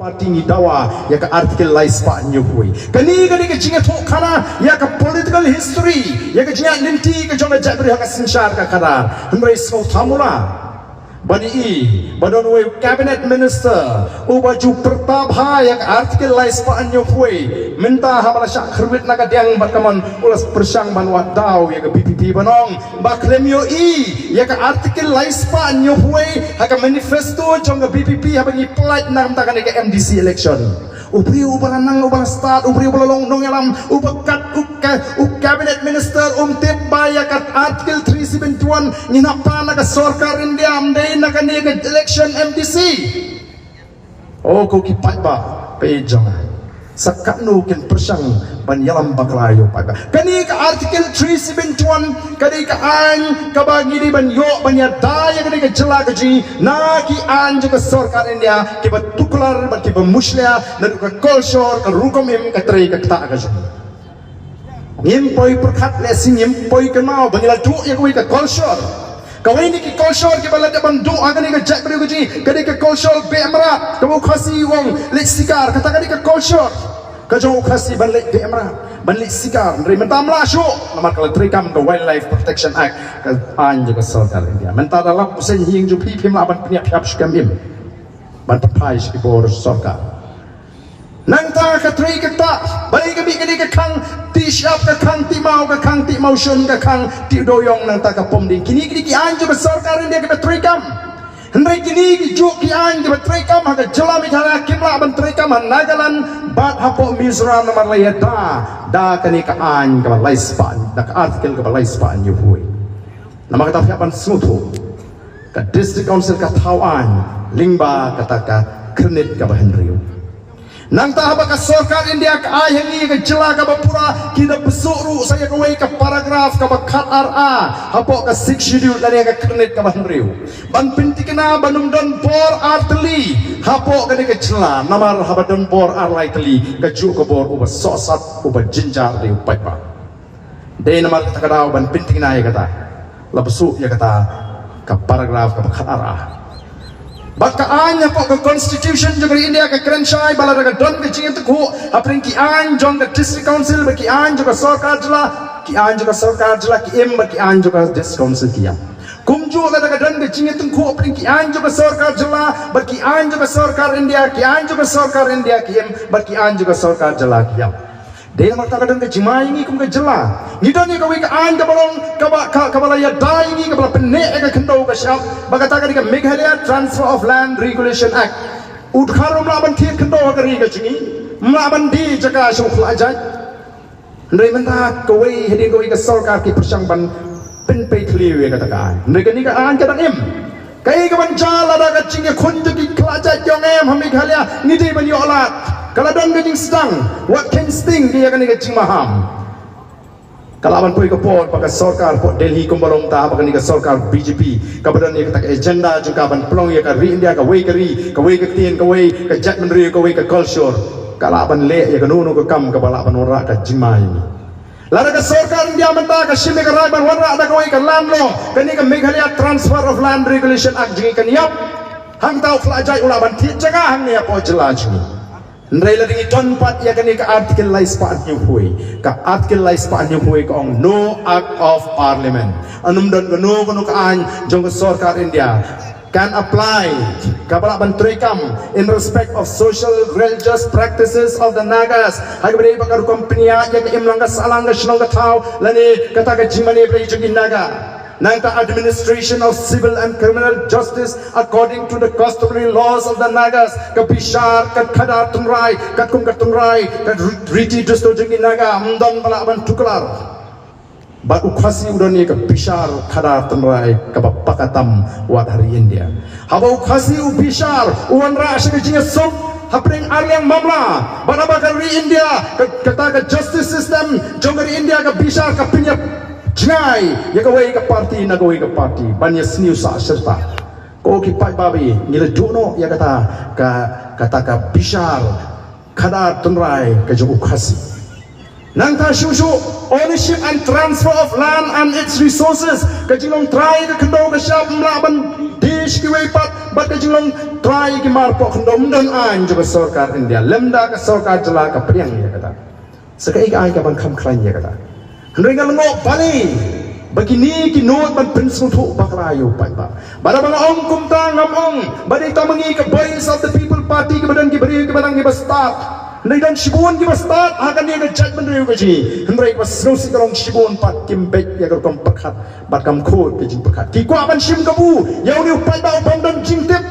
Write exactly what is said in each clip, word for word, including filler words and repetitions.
Party ngi dawa ïa ka Article lai spah hynñiew phew. Kane ka dei ka jingïathuh khana ïa ka political history, ïa ka jingïaid lynti ka jong ka jaitbynriew ha ka synshar ka khadar. Hynrei sngewthuh mo la, ba dei i, ba don uwei u cabinet minister uba ju pyrta bha ïa ka Article lai spah hynñiew phew. Mynta haba la shah khyrwit na ka diang bad ka mon, u la pyrshang ban wad daw ïa ka VPP ban ong ba khlem ïohi ïa ka Article lai spah hynñiew phew ha ka manifesto jong ka VPP haba ngi pynlait na ka bynta kane ka MDC election. U briew uba la nang, uba la stad, u briew uba la long nongïalam, uba kat u ka, u cabinet minister, um tip ba ïa ka Article three seventy-one ngin hap pan na ka sorkar India, ym dei na kane ka election MDC. O ko ki paidbah, peit jong nga, sa katno kin pyrshang ban ïalam bakla ïa u paidbah. Kane ka Article three seventy-one ka dei ka aiñ kaba ngi dei ban ïoh ban ïada ïa kane ka jylla ka jong ngi na ki aiñ jong ka sorkar India kiba tuklar bad kiba mushlia naduh ka kolshor, ka rukom im, ka trei ka ktah ka jong ngi. Ngim poi pyrkhat lehse, ngim poi kynmaw ba ngi la duh ïa kawei ka kolshor. Kawei na ki kolshor kiba la dep ban duh ha kane ka jaitbynriew ka jong ngi ka dei ka kolshor beh mrad, kaba u Khasi u ong leit sikar, kata ka dei ka kolshor ka jong u Khasi ban leit beh mrad, ban leit sikar. Hynrei mynta ym lah shuh namar ka la treikam ka Wildlife Protection Act, ka aiñ jong ka sorkar India. Mynta da lap u seng ïing jong phi, phim lah ban pynïap, pynïap shuh, kam im ban pynphai sha ki bor sorkar. Nangta ka trei ka ktah, balei ka mih kane ka khang tih shyiap, ka khang tih maw, ka khang tih mawshun, ka khang tih dewïong, nangta ka pom dieng. Kine kine ki aiñ jong ka sorkar India kiba treikam. Hynrei kine ki juh ki aiñ kiba treikam ha ka jylla Meghalaya kim lah ban treikam ha Nagaland bad hapoh Mizoram namar la ïada da kane ka aiñ kaba lai spah, da ka article kaba lai spah hynñiew phew. Namar kata phi hap ban sngewthuh, ka District Council ka thaw aiñ lyngba kata ka khyrnit kaba hynriew. Nangta haba ka sorkar India ka ai ha ngi ka jylla kaba pura, ki da pynsuh ruh sa ïa kawei ka paragraph kaba khatar A hapoh ka Sixth Schedule lane ka khyrnit kaba hynriew, ban pynthikna ban ym don bor ar tylli hapoh kane ka jylla. Namar haba don bor ar lai tylli, ka juh ka bor uba sohsat, uba jynjar dei u paidbah. Dei namar kata ka daw ban pynthikna ïa kata, la pynsuh ïa kata ka paragraph kaba khatar A. Bad ka aiñ hapoh ka Constitution jong ka ri India ka kren shai ba lada ka don ka jingïatyngkhuh hapdeng ki aiñ jong ka District Council bad ki aiñ jong ka sorkar jylla, ki aiñ jong ka sorkar jylla ki im bad ki aiñ jong ka District Council ki ïap. Kumjuh lada ka don ka jingïatyngkhuh hapdeng ki aiñ jong ka sorkar jylla bad ki aiñ jong ka sorkar India, ki aiñ jong ka sorkar India ki im bad ki aiñ jong ka sorkar jylla ki ïap. Dei namar kata ka don ka jingma ïa ngi kum ka jylla. Ngi don ïa kawei ka aiñ kaba long, kaba, ka, kaba la ïada ïa ngi, kaba la pynneh ïa ka khyndew ka shyiap, ba kata ka dei ka Meghalaya Transfer of Land Regulation Act. U dkhar um lah ban thied khyndew ha ka ri ka jong ngi, um lah ban die jaka sha u khlajait. Hynrei mynta kawei hadien kawei ka sorkar ki pyrshang ban pynpei khlieh ïa kata ka aiñ. Hynrei kane ka aiñ ka dang im. Kaei kaban jia lada ka jingïakhun jong ki khlajait jong em ha Meghalaya ngi dei ban ïoh lad? Ka la don ka jingsdang, wat kheiñ sting ïa kane ka jingmaham. Ka lah ban poi ka por ba ka sorkar hapoh Delhi kumba long ta, ba kane ka sorkar BJP kaba don ïa kata ka agenda jong ka ban pynlong ïa ka ri India kawei ka ri, kawei ka ktien, kawei ka jaitbynriew, kawei ka culture, ka lah ban leh ïa kano kano ka kam kaba lah ban wanrah ka jingma ïa ngi. Lada ka sorkar India mynta ka shim ïa ka rai ban wanrah da kawei ka land law, kane ka Meghalaya Transfer of Land Regulation Act jong ngi kan ïap. Hangta u khlajait u lah ban thied jaka hangne hapoh jylla jong ngi. Hynrei lada ngi don pat ïa kane ka Article lai spah hynñiew phew, ka Article lai spah hynñiew phew ka ong no Act of Parliament. Ym don kano kano ka aiñ jong ka sorkar India can apply kaba lah ban treikam in respect of social religious practices of the Nagas. Ha kaba ïadei bad ka rukom pynïaid ïa ka imlang ka sahlang, ka shnong ka thaw lane kata ka jingmane ba dei jong ki Naga. Nangta administration of civil and criminal justice according to the customary laws of the Nagas, ka bishar, ka khadar tynrai, katkum ka tynrai, ka ri-, riti dustur jong ki Naga, ym don ba lah ban tuklar. Bad u Khasi u don ïa ka bishar khadar tynrai kaba paka tam wat ha ri India. Haba u Khasi u bishar, u wanrah sha ka jingïasuk hapdeng arliang mamla. Bad haba ka ri India, ka, kata ka justice system jong ka ri India ka bishar, ka pynïap jngai ïa kawei ka party na kawei ka party ban ïasniew sah shirta. Ko ki paidbah, ngi la duh noh ïa kata ka, kata ka bishar khadar tynrai ka jong u Khasi. Nangta shuh shuh, ownership and transfer of land and its resources, ka jinglong trai ka khyndew ka shyiap, ym lah ban die Kiwei pat bad ka jinglong trai ki mar poh khyndew ym don aiñ jong ka sorkar India, lymda ka sorkar jylla ka pdiang ïa kata. Sa kaei ka aiñ ka ban kham khlaiñ ïa kata? Hynrei nga lyngngoh balei ba kine ki nud ban pynsngewthuh bakla ïa u paidbah. Bad haba nga ong kumta ngam ong ba dei tang ma ngi ka Voice of the People Party kiba don ki briew kiba nang kiba stad. Hynrei don shibun kiba stad ha kane ka jaitbynriew ka jong ngi. Hynrei kaba sngewsih ka long shibun pat kim beit ïa ka rukom pyrkhat bad kam khuid ka jingpyrkhat. Ki kwah ban shim kabu ïa une u paidbah u bym don jingtip.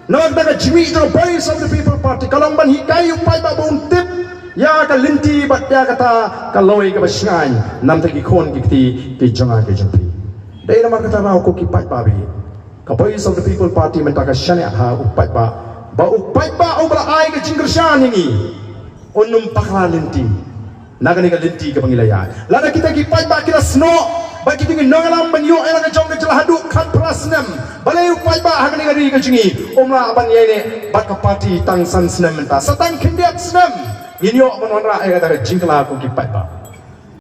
Namar kata ka jingmih jong ka Voice of the People Party ka long ban hikai u paidbah ba un tip ïa ka lynti bad ïa kata ka lawei kaba shngaiñ namar ki khun ki kti ki jong nga ki jong phi. Dei namar kata ruh ko ki paidbah ba ïeit, ka Voice of the People Party mynta ka shaniah ha u paidbah, ba u paidbah uba la ai ka jingkyrshan ïa ngi un ym bakla lynti na kane ka lynti kaba ngi la ïaid. Lada kita ki paidbah ki la snoh ba kita ki nongïalam ban ïoh ïa la ka jong ka jylla haduh khatphra snem, balei u paidbah ha kane ka ri ka jong ngi um lah ban ïaineh bad ka party tang san snem mynta, sa tang khyndiat snem ngin ïoh ban wanrah ïa kata ka jingkylla ko ki paidbah.